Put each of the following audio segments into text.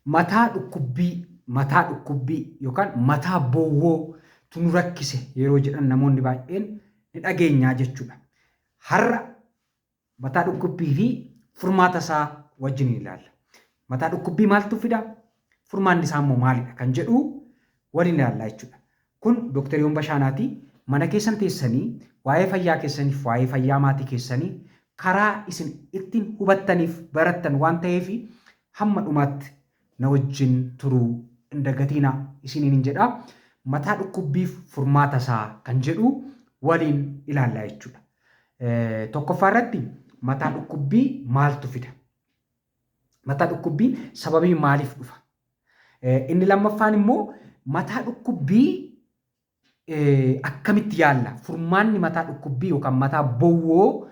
Mataa dhukkubbii yookaan mataa bowwoo tu nu rakkise yeroo jedhan namoonni baay'een ni dhageenyaa jechuudha. Har'a mataa dhukkubbii fi furmaata isaa wajjin ilaalla. Mataa dhukkubbii maaltu fida? Furmaanni isaa immoo maalidha kan jedhu waliin ilaallaa jechuudha. Kun Dooktar Yoon Bashaanaati. Mana keessan teessanii waa'ee fayyaa keessaniif, waa'ee fayyaa maatii keessanii karaa isin ittiin hubattaniif barattan waan ta'eef, hamma dhumaatti na wajjin turuu hin dagatiinaa isiniin hin jedha. Mataa dhukkubbiif furmaata isaa kan jedhu waliin ilaallaa jechuudha. Tokkoffaa irratti, mataa dhukkubbii maaltu fida? Mataa dhukkubbiin sababii maaliif dhufa? Inni lammaffaan immoo, mataa dhukkubbii akkamitti yaalla? Furmaanni mataa dhukkubbii yookaan mataa bowwoo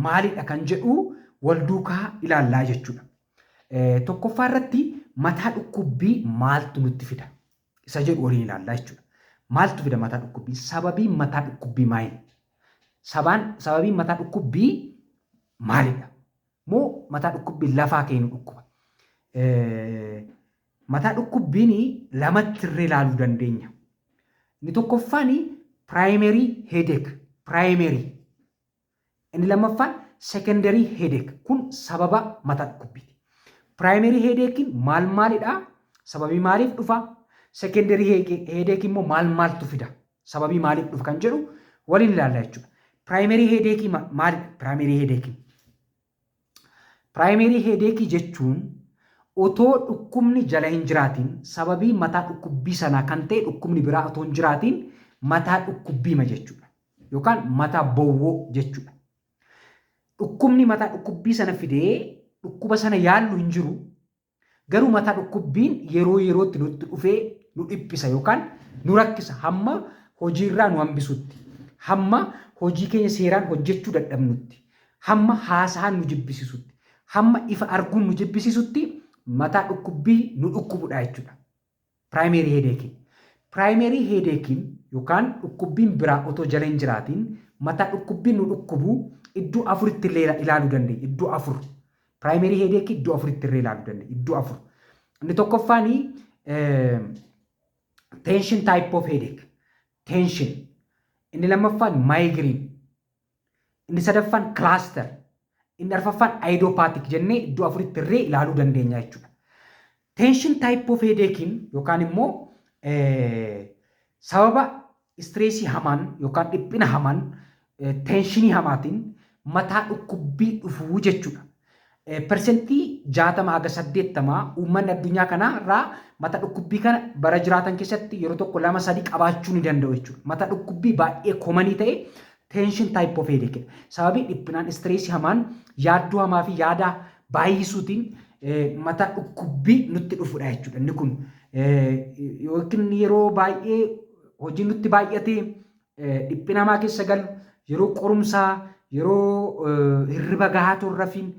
maalidha kan jedhu wal duukaa ilaallaa jechuudha. Tokkoffaa irratti, mataa dhukkubbii maaltu nutti fida? Isa jedhu waliin ilaallaa jechuudha. Maaltu fida mataa dhukkubbii? Sababiin mataa dhukkubbii maali? Sababiin mataa dhukkubbii maalidha? Moo mataa dhukkubbii lafaa ka'ee nu dhukkuba? Mataa dhukkubbiin lamatti irree ilaaluu dandeenya. Inni tokkoffaan primary headache, primary. Inni lammaffaan secondary headache. Kun sababa mataa dhukkubbiiti. Primary headachein maal maalidha? Sababii maaliif dhufa? Secondary headache immoo maal maaltu fida? Sababii maaliif dhufa kan jedhu waliin ilaalla jechuudha. Primary headache maalidha? Primary headache. Primary headache jechuun otoo dhukkubni jala hin jiraatiin, sababii mataa dhukkubbii sanaa kan ta'e dhukkubni biraa otoo hin jiraatiin mataa dhukkubbiima jechuudha. Yookaan mataa bowwoo jechuudha. Dhukkubni mataa dhukkubbii sana fidee dhukkuba sana yaallu hin jiru. Garuu mataa dhukkubbiin yeroo yerootti nutti dhufee nu dhiphisa yookaan nu rakkisa, hamma hojiirraa nu hambisutti, hamma hojii keenya seeraan hojjechuu dadhabnutti, hamma haasa'aan nu jibbisiisutti, hamma ifa arguun nu jibbisiisutti mataa dhukkubbii nu dhukkubudha jechuudha. Primary headache. Primary headache yookaan dhukkubbiin biraa otoo jala hin jiraatiin mataa dhukkubbiin nu dhukkubu iddoo afuritti illee ilaaluu dandeenya. Iddoo afur. Primary headache iddoo afuritti illee ilaaluu dandeenya. Iddoo afur. Inni tokkoffaan tension type of headache. Tension. Inni lammaffaan migraine. Inni sadaffaan cluster. Inni arfaffaan idiopathic jennee iddoo afuritti illee ilaaluu dandeenya jechuudha. Tension type of headache yookaan immoo sababa stressii hamaan yookaan dhiphina hamaan, tensionii hamaatiin mataa dhukkubbii dhufuu jechuudha. 60% haga 80% uummanni addunyaa kanaa irraa mata dhukkubbii kana bara jiraatan keessatti yeroo tokko, lama, sadii qabaachuu ni danda'u jechuudha. Mata dhukkubbii baay'ee commonii ta'e tension type of headache. Sababii dhiphinaan, stressii hamaan, yaaddoo hamaa fi yaada baay'isuutiin mata dhukkubbii nutti dhufudha jechuudha. Inni kun yookiin yeroo baay'ee hojii nutti baay'atee dhiphina hamaa keessa galu, yeroo qorumsaa, yeroo hirriba gahaa hin rafiin,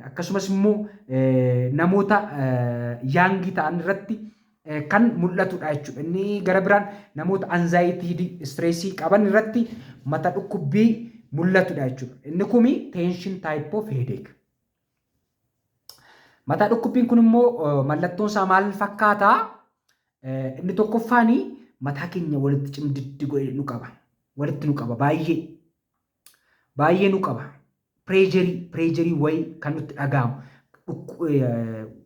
akkasumas immoo namoota youngii ta'an irratti kan mul'atudha jechuudha. Inni gara biraan namoota anxiety, stressii qaban irratti mata dhukkubbii mul'atudha jechuudha. Inni kuni tension type of headache. Mataa dhukkubbiin kun immoo mallattoon isaa maal fakkaataa? Inni tokkoffaan mataa keenya walitti cimdiddi godhee nu qaba. Walitti nu qaba baay'ee. Baay'ee nu qaba. Pressureii wayii kan nutti dhaga'amu.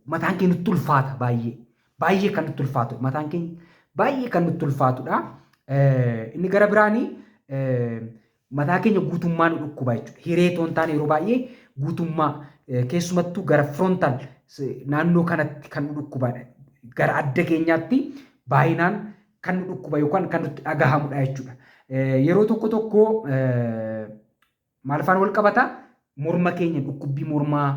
Mataan keenya nutti ulfaata baay'ee. Baay'ee kan nutti ulfaatu. Mataan keenya baay'ee kan nutti ulfaatudha. Inni gara biraanii mataa keenya guutummaa nu dhukkuba jechuudha. Hiree otoo hin taane yeroo baay'ee guutummaa, keessumattuu gara frontal naannoo kanatti kan nu dhukkubadha. Gara adda keenyaatti baay'inaan kan nu dhukkuba yookaan kan nutti dhagahamudha jechuudha. Yeroo tokko tokko maal faana wal qabata? Morma keenya, dhukkubbii mormaa,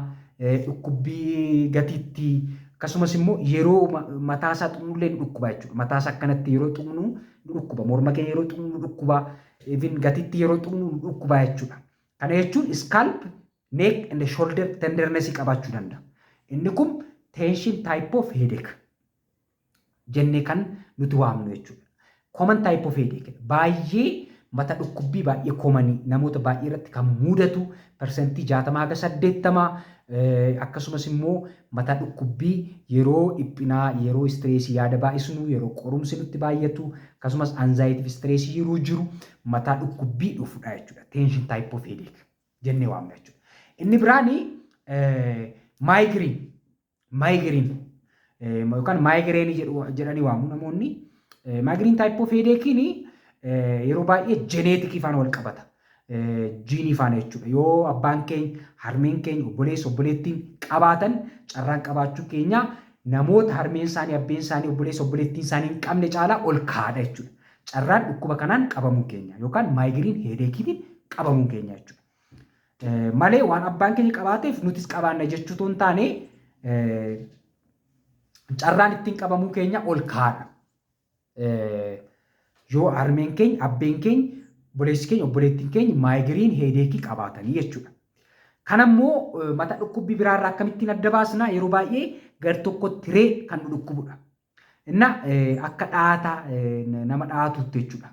dhukkubbii gatiittii, akkasumas immoo yeroo mataa isaa tuqnullee nu dhukkuba jechuudha. Mataa isaa akkanatti yeroo tuqnu nu dhukkuba. Morma keenya yeroo tuqnu nu dhukkuba. Even gatiittii yeroo tuqnu nu dhukkuba jechuudha. Kana jechuun scalp, neck and shoulder tenderness qabaachuu danda'a. Inni kun tension type of headache jennee kan nuti waamnu jechuudha. Common type of headache, baay'ee mata dhukkubbii baay'ee commonii namoota baay'ee irratti kan mudatu, 60% haga 80 Akkasumas immoo mataa dhukkubbii yeroo dhiphinaa, yeroo stressii, yaada baay'isnu, yeroo qorumsi nutti baay'atu, akkasumas anxiety fi stressii yeroo jiru mataa dhukkubbii dhufudha jechuudha. Tension type of headache jennee waamna jechuudha. Inni biraani migraine yookaan migraineii jedhanii waamu namoonni. Migraine type of headacheiin yeroo baay'ee geneticii faana wal qabata. Geneii faana jechuudha. Yoo abbaan keenya, harmeen keenya, obboleessi, obboleettiin qabaatan, carraan qabaachuu keenya namoota harmeen isaanii, abbeen isaanii, obboleessi, obboleettiin isaanii hin qabne caalaa ol kaa'adha jechuudha. Carraan dhukkuba kanaan qabamuu keenya yookaan migraine headacheiitiin qabamuu keenya jechuudha. Malee waan abbaan keenya qabaateef nutis qabaanna jechuu otoo hin taane, carraan ittiin qabamuu keenya ol kaa'adha. Yoo harmeen keenya, abbeen keenya, obboleessi keenya, obboleettiin keenya migraine headacheii qabaatanii jechuudha. Kanammoo mata dhukkubbii biraarraa akkamittiin adda baasna? Yeroo baay'ee gar tokkotti hiree kan nu dhukkubudha. Inna akka dhaata nama dhaatutti jechuudha.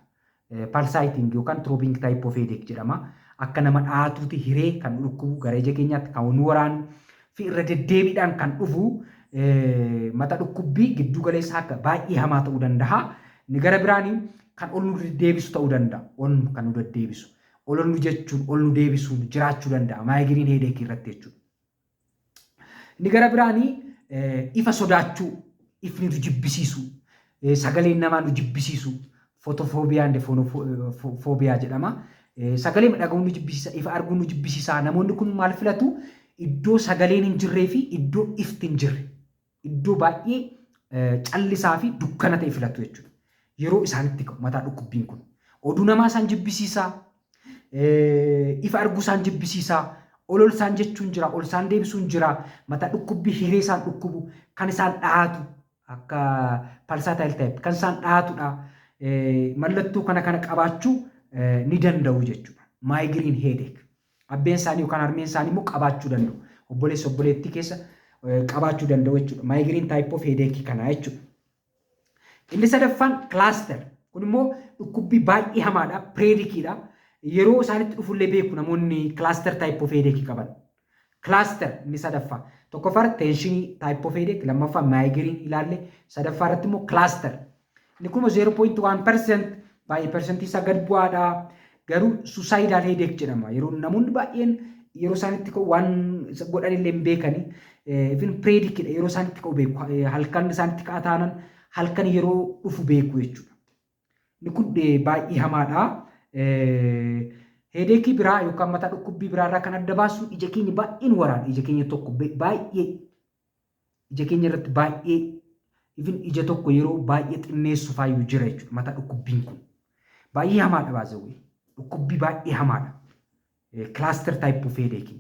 Pulsating yookaan throbbing type of headache jedhama. Akka nama dhaatuutti hiree kan nu dhukkubu, gara ija keenyaatti kan nu waraanu fi irra deddeebiidhaan kan dhufu, mata dhukkubbii gidduu galeessaa akka baay'ee hamaa ta'uu danda'a. Inni gara biraanii kan ol nu deddeebisu ta'uu danda'a. Ol kan nu deddeebisu. Ol nu jechuun ol nu deebisuun jiraachuu danda'a migraine headacheii irratti jechuudha. Inni gara biraanii ifa sodaachuu, ifni nu jibbisiisu, sagaleen namaa nu jibbisiisu, photophobia and phonophobia jedhama. Sagalee dhaga'uun nu jibbisiisa, ifa arguun nu jibbisiisa. Namoonni kun maal filatu? Iddoo sagaleen hin jirree fi iddoo ifti hin jirre, iddoo baay'ee callisaa fi dukkana ta'e filatu jechuudha. Yeroo isaanitti ka'u mataa dhukkubbiin kun. Oduu namaa isaan jibbisiisaa, ifa arguu isaan jibbisiisaa, ol ol isaan jechuun jira, ol isaan deebisuun jira, mataa dhukkubbii hiree isaan dhukkubu, kan isaan dhahatu, akka pulsatile type kan isaan dhahatudha. Mallattoo kana kana qabaachuu ni danda'u jechuudha. Migraine headache. Abbeen isaanii yookaan harmeen isaanii immoo qabaachuu danda'u. Obboleessa, obboleettii keessa qabaachuu danda'u jechuudha. Migraine type of headache kana jechuudha. Inni sadaffaan cluster. Kun immoo dhukkubbii baay'ee hamaadha. Periodiciidha. Yeroo isaanitti dhufullee beeku namoonni cluster type of headache qaban. Cluster inni sadaffaa. Tokkoffaa tensionii type of headache, lammaffaa migraine ilaalle, sadaffaa irratti immoo cluster. Inni kun 0.1%, baay'ee percentii isaa gad bu'aadha. Garuu suicidal headache jedhama. Yeroo namoonni baay'een yeroo isaanitti ka'u waan godhan illee hin beekani. Even periodicidha, yeroo isaanitti ka'u beeku. Halkan isaanitti ka'a taanan halkan yeroo dhufu beeku jechuudha. Inni kun baay'ee hamaadha. Headacheii biraa yookaan mataa dhukkubbii biraarraa kan adda baasu ija keenya baay'een waraana. Ija keenya tokko baay'ee, ija keenya irratti baay'ee, even ija tokko yeroo baay'ee xinneessu faayyuu jira jechuudha mataa dhukkubbiin kun. Baay'ee hamaadha baasawee. Dhukkubbii baay'ee hamaadha. Cluster type of headache.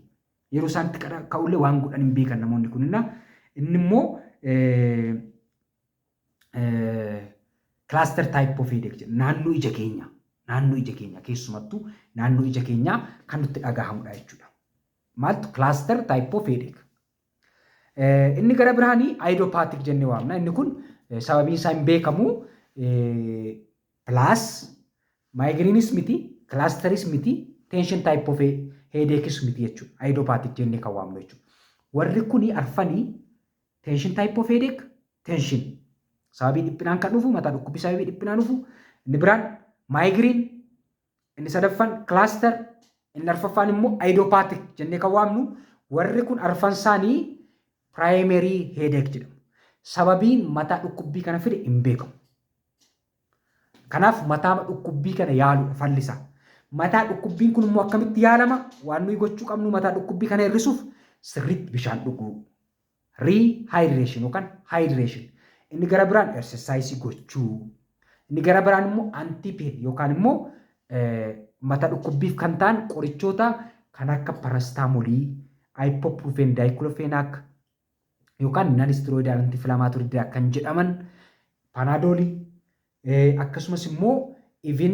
Yeroo isaan itti ka'ullee waan godhan hin beekan namoonni kun. Inni immoo cluster type of headache jedha. Naannoo ija keenyaa. Naannoo ija keenyaa, keessumattuu naannoo ija keenyaa kan nutti dhagahamudha jechuudha. Maaltu? Cluster type of headache. Inni gara biraanii idiopathic jennee waamna. Inni kun sababiin isaa hin beekamu. Plus migraineis miti, clusteris miti, tension type of headacheis miti jechuudha. Idiopathic jennee kan waamnu jechuudha. Warri kuni arfanii, tension type of headache, tension sababii dhiphinaan kan dhufu, mataa dhukkubbii sababii dhiphinaan dhufu, inni biraan migraine, inni sadaffaan cluster, inni arfaffaan immoo idiopathic jennee kan waamnu, warri kun arfan isaanii primary headache jedhamu. Sababiin mataa dhukkubbii kana fide hin beekamu. Kanaaf mataa dhukkubbii kana yaaluudha fallisaa. Mataa dhukkubbiin kun immoo akkamitti yaalama? Waan nuyi gochuu qabnu mataa dhukkubbii kana hir'isuuf sirriitti bishaan dhuguu. Rehydration yookaan hydration. Inni gara biraan exercise gochuu. Inni gara biraan immoo antipain yookaan immoo mataa dhukkubbiif kan ta'an qorichoota kan akka paracetamolii, ibuprofen, diclofenac yookaan non steroidal anti-inflammatory drug kan jedhaman, Panadolii, akkasumas immoo even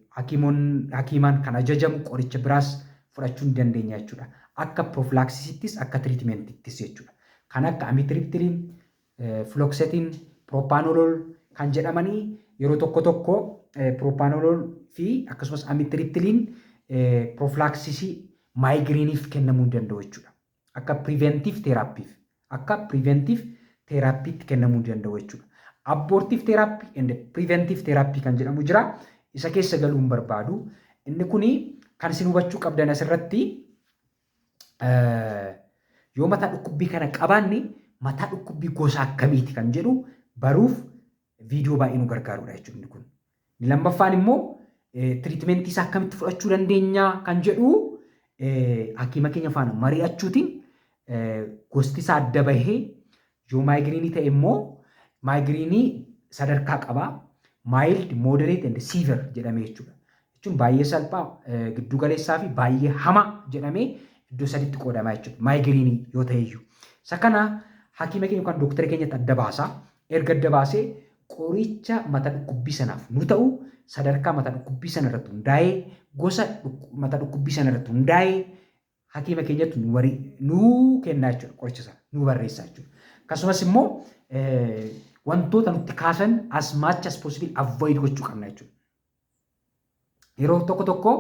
hakiimaan kan ajajamu qoricha biraas fudhachuu ni dandeenya jechuudha. Akka prophylaxisittis akka treatmentittis jechuudha. Kan akka amitriptyline, fluoxetine, propranolol kan jedhamanii, yeroo tokko tokko propranolol fi akkasumas amitriptyline prophylaxisii migraineiif kennamuu ni danda'u jechuudha. Akka preventive therapyf akka preventive therapytti kennamuu danda'u jechuudha. Abortive therapy and preventive therapy kan jedhamu jira. Isa keessa galuu hin barbaadu. Inni kuni kan isin hubachuu qabdan asirratti, yoo mataa dhukkubbii kana qabaanne mataa dhukkubbii gosa akkamiiti kan jedhu baruuf viidiyoo baay'ee nu gargaarudha jechuudha inni kun. Inni lammaffaan immoo treatmentii isaa akkamitti fudhachuu dandeenya kan jedhu hakiima keenya faana mari'achuutiin gosti isaa adda bahee, yoo migraineii ta'e immoo migraineii sadarkaa qabaa. Mild, moderate and severe jedhamee jechuudha. Jechuun baay'ee salphaa, giddu galeessaa fi baay'ee hamaa jedhamee iddoo saditti qoodamaa jechuudha. Migraineii yoo ta'e iyyuu. Isa kana hakiima keenya yookaan dooktara keenyatti adda baasaa. Erga adda baasee qoricha mata dhukkubbii sanaaf nu ta'u, sadarkaa mata dhukkubbii sana irratti hundaa'ee, gosa mata dhukkubbii sana irratti hundaa'ee hakiima keenyatti nu kennaa jechuudha, qoricha sana nu barreessaa jechuudha. Akkasumas immoo wantoota nutti kaasan as much as possible avoid gochuu qabna jechuudha. Yeroo tokko tokko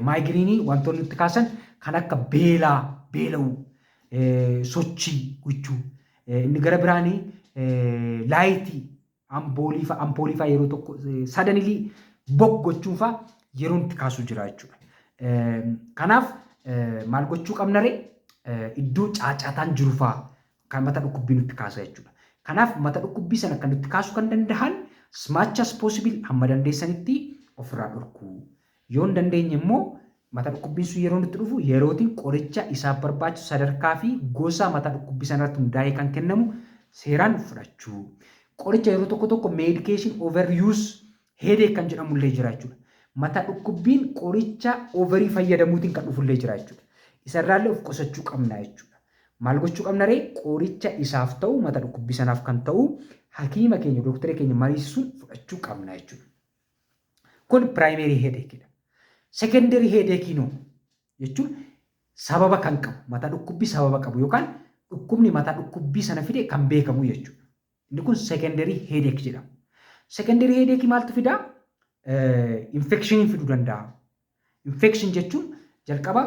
migraineii wantoonni nutti kaasan kan akka beelaa, beela'uu, sochii gochuu, inni gara biraanii lightii ampoolii fa'a, ampoolii fa'a yeroo tokko suddenly bog gochuun fa'a yeroo nutti kaasuu jira jechuudha. Kanaaf maal gochuu qabna ree? Iddoo caacataan jiru fa'a kan mata dhukkubbii nutti kaasa jechuudha. Kanaaf mata dhukkubbii sana kan nutti kaasuu kan danda'an as much as possible hamma dandeessanitti ofirraa dhorkuu. Yoo hin dandeenye immoo mata dhukkubbiin sun yeroo nutti dhufu yerootiin qoricha isaaf barbaachisu sadarkaa fi gosa mata dhukkubbii sanarratti hundaa'ee kan kennamu seeraan fudhachuu. Qoricha yeroo tokko tokko medication overuse headache kan jedhamullee jira jechuudha. Mata dhukkubbiin qoricha overii fayyadamuutiin kan dhufullee jira jechuudha. Isarraallee of qusachuu qabna jechuudha. Maal gochuu qabna ree? Qoricha isaaf ta'u, mata dhukkubbii sanaaf kan ta'u, hakiima keenya, dooktara keenya mariisisuun fudhachuu qabna jechuudha. Kun primary headacheidha. Secondary headache jechuun sababa kan qabu, mata dhukkubbii sababa qabu yookaan dhukkubni mataa dhukkubbii sana fide kan beekamu jechuudha. Inni kun secondary headache jedhama. Secondary headache maaltu fidaa? Infectionii fiduu danda'a. Infection jechuun jalqaba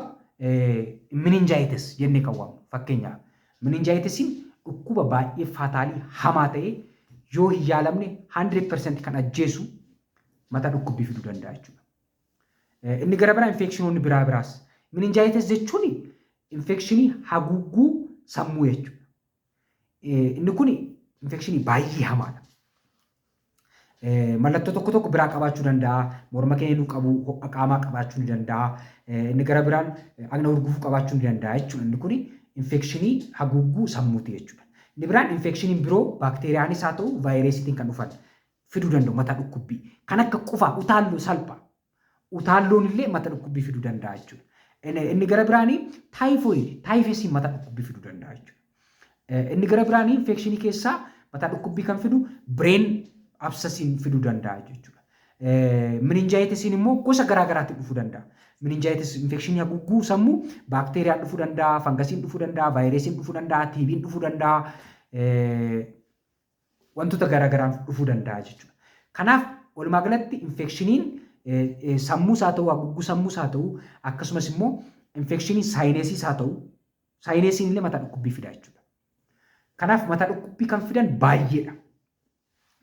meningitis jennee kan waamnu fakkeenyaaf. Meningitisiin dhukkuba baay'ee fatalii hamaa ta'e, yoo hin yaalamne 100% kan ajjeesu mataa dhukkubbii fiduu danda'a jechuudha. Inni gara biraa infectionoonni biraa biraas. Meningitis jechuun infectionii haguugguu sammuu jechuudha. Inni kun infectionii baay'ee hamaadha. Mallattoo tokko tokko biraa qabaachuu danda'a. Morma keenya nu qabu, ho'a qaamaa qabaachuu ni danda'a. Inni gara biraan dhagna urgufuu qabaachuu ni danda'a jechuudha. Inni kun infectionii haguugguu sammuuti jechuudha. Inni biraan infectioniin biroo baakteeriyaanis haa ta'u vaayirasiitiin kan dhufan fiduu danda'u mataa dhukkubbii. Kan akka qufaa, utaalloo salphaa. Utaalloon illee mata dhukkubbii fiduu danda'a jechuudha. Inni gara biraanii typhoid, typhusiin mataa dhukkubbii fiduu danda'a jechuudha. Inni gara biraanii infectionii keessaa mataa dhukkubbii kan fidu brain abscessiin fiduu danda'a jechuudha. Meningitisiin immoo gosa garaa garaatiin dhufuu danda'a. Meningitis infectionii haguugguu sammuu baakteeriyaan dhufuu danda'a, fangasiin dhufuu danda'a, vaayirasiin dhufuu danda'a, TB'n dhufuu danda'a, wantoota garaa garaan dhufuu danda'a jechuudha. Kanaaf walumaa galatti infectioniin sammuus haa ta'u, haguugguu sammuus haa ta'u, akkasumas immoo infectionii sinusiis haa ta'u, sinusiin illee mataa dhukkubbii fida jechuudha. Kanaaf mataa dhukkubbii kan fidan baay'eedha.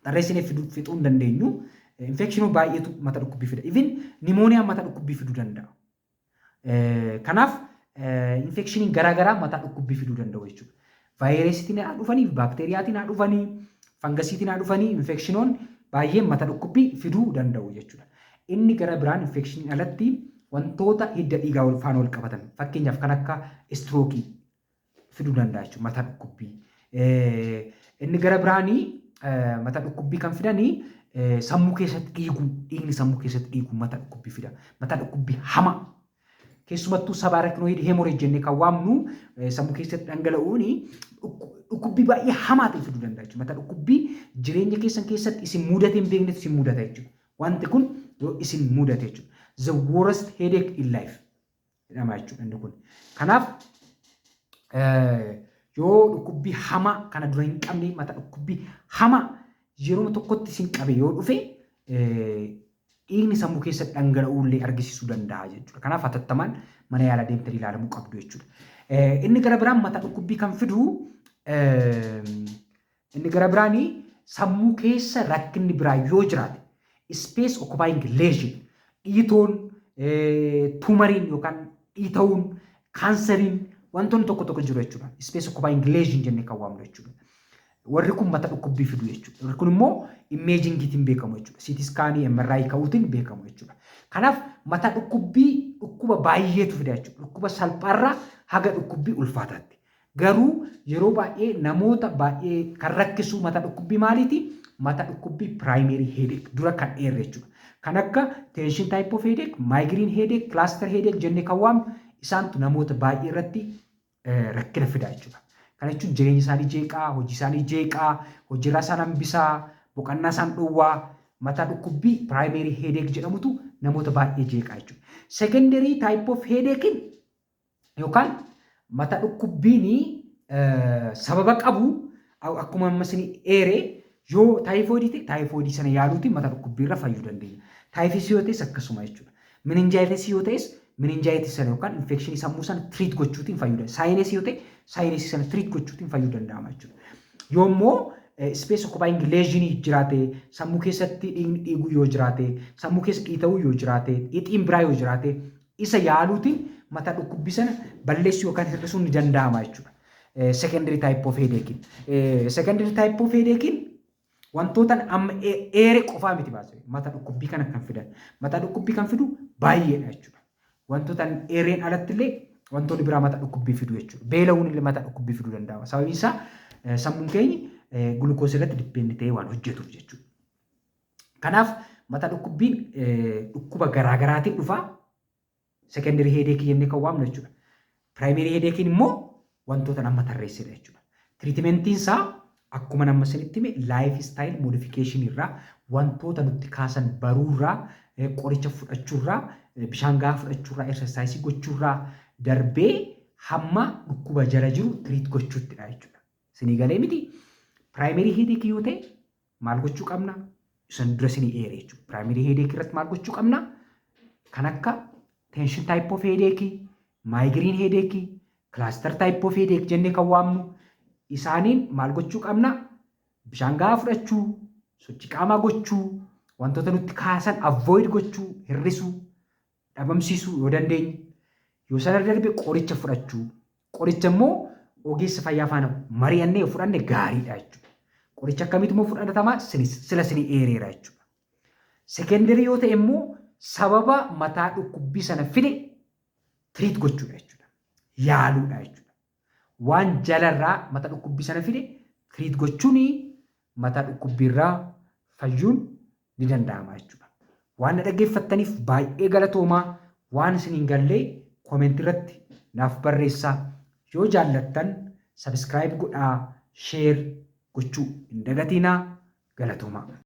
Tarreessinee fixuu hin dandeenyu. Infectionii baay'eetu mata dhukkubbii fida. Even pneumoniaan mata dhukkubbii fiduu danda'a. Kanaaf infectioniin garaagaraa mataa dhukkubbii fiduu danda'u jechuudha. Vaayirasiitiin haa dhufanii, baakteeriyaatiin haa dhufanii, fangasiitiin haa dhufanii, infectionoon baay'een mata dhukkubbii fiduu danda'u jechuudha. Inni gara biraan infectioniin alatti wantoota hidda dhiigaa wal faana wal qabatan, fakkeenyaaf kan akka strokeii fiduu danda'a jechuudha mataa dhukkubbii. Inni gara biraanii mataa dhukkubbii kan fidanii sammuu keessatti dhiiguu, dhiigni sammuu keessatti dhiiguu mataa dhukkubbii fida. Mataa dhukkubbii hamaa. Keessumattuu subarachnoid hemorrhage jennee kan waamnu sammuu keessatti dhangala'uun dhukkubbii baay'ee hamaa ta'e fiduu danda'a jechuudha. Mataa dhukkubbii jireenya keessan keessatti isin mudate hin beeknetu isin mudata jechuudha. Wanti kun yoo isin mudate jechuudha. The worst headache in life jedhama jechuudha inni kun. Kanaaf yoo dhukkubbii hamaa kana dura hin qabne, mata dhukkubbii hamaa yeroo tokkotti isin qabe yoo dhufe, dhiigni sammuu keessatti dhangala'uu illee argisiisuu danda'a jechuudha. Kanaaf hatattamaan mana yaalaa deemtanii ilaalamuu qabdu jechuudha. Inni gara biraan mataa dhukkubbii kan fidu, inni gara biraanii sammuu keessa rakkinni biraa yoo jiraate, space occupying lesion, dhiitoon, tumoriin yookaan dhiita'uun, kaanseriin, wantoonni tokko tokko jiru jechuudha. Space occupying lesion jennee kan waamnu jechuudha. Warri kun mata dhukkubbii fidu jechuudha. Warri kun immoo imagingiitiin beekamu jechuudha. CT scanii, MRI ka'uutiin beekamu jechuudha. Kanaaf mata dhukkubbii dhukkuba baay'eetu fida jechuudha. Dhukkuba salphaarraa haga dhukkubbii ulfaataatti. Garuu yeroo baay'ee namoota baay'ee kan rakkisu mata dhukkubbii maaliiti? Mata dhukkubbii primary headache dura kan dheerre jechuudha. Kan akka tension type of headache, migraine headache, cluster headache jennee kan waamnu isaantu namoota baay'ee irratti rakkina fida jechuudha. Kana jechuun jireenya isaanii jeeqaa, hojii isaanii jeeqaa, hojiirraa isaan hambisaa, boqonnaa isaan dhowwaa, mataa dhukkubbii primary headache jedhamutu namoota baay'ee jeeqaa jechuudha. Secondary type of headache yookaan mata dhukkubbiin sababa qabu, akkuma amma isin eere, yoo taayifoodii ta'e, taayifoodii sana yaaluutiin mata dhukkubbii irra fayyuu dandeenya. Taayifisii yoo ta'es akkasuma jechuudha. Meningitisii yoo ta'es, meningitisii sana yookaan infectionii sammuu sana treat gochuutiin fayyuu danda'a. Sinusii yoo ta'e, sinusii sana treat gochuutiin fayyuu danda'ama jechuudha. Yoommoo space occupying lesionii jiraate, sammuu keessatti dhiigni dhiiguu yoo jiraate, sammuu keessa dhiita'uu yoo jiraate, dhiixiin biraa yoo jiraate, isa yaaluutiin mataa dhukkubbii sana balleessuu yookaan hir'isuun ni danda'ama jechuudha. Secondary type of headache. Secondary type of headache wantoota amma eere qofaa miti baase mata dhukkubbii kana kan fidan. Mata dhukkubbii kan fidu baay'eedha jechuudha. Wantoota eereen alatti illee wantoonni biraa mata dhukkubbii fidu jechuudha. Beela'uun illee mata dhukkubbii fiduu danda'a. Sababiin isaa sammuun keenya gulukoosii irratti depend ta'ee waan hojjetuuf jechuudha. Kanaaf mata dhukkubbiin dhukkuba garaagaraatiin dhufa. Secondary headache jennee kan waamnu jechuudha. Primary headacheiin immoo wantoota nama tarreessedha jechuudha. Treatmentiin isaa akkuma nama isinitti hime, lifestyle modificationii irraa, wantoota nutti kaasan baruurraa, qoricha fudhachuurraa, bishaan gahaa fudhachuurraa, exerciseii gochuurraa darbee hamma dhukkuba jala jiru treat gochuuttidha jechuudha. Isinii galee miti? Primary headacheii yoo ta'e maal gochuu qabna? Isan dura isinii eere jechuudha. Primary headacheii irratti maal gochuu qabna? Kan akka tension type of headacheii, migraine headacheii, cluster type of headache jennee kan waamnu isaaniin maal gochuu qabna? Bishaan gahaa fudhachuu, sochii qaamaa gochuu, wantoota nutti kaasan avoid gochuu, hir'isuu, dhabamsiisuu yoo dandeenye. Yoo sana darbe qoricha fudhachuu. Qoricha immoo ogeessa fayyaa faana mari'annee yoo fudhanne gaariidha jechuudha. Qoricha akkamiitu immoo fudhatamaa sila isinii eereera jechuudha. Secondary yoo ta'e immoo sababa mataa dhukkubbii sana fide treat gochuudha jechuudha. Yaaluudha jechuudha. Waan jalarraa mata dhukkubbii sana fide treat gochuun mataa dhukkubbiirraa fayyuun ni danda'ama jechuudha. Waan na dhaggeeffattaniif baay'ee galatoomaa. Waan isin hin gallee commentii irratti naaf barreessaa. Yoo jaallattan subscribe godhaa, share gochuu hin dagatinaa. Galatoomaa.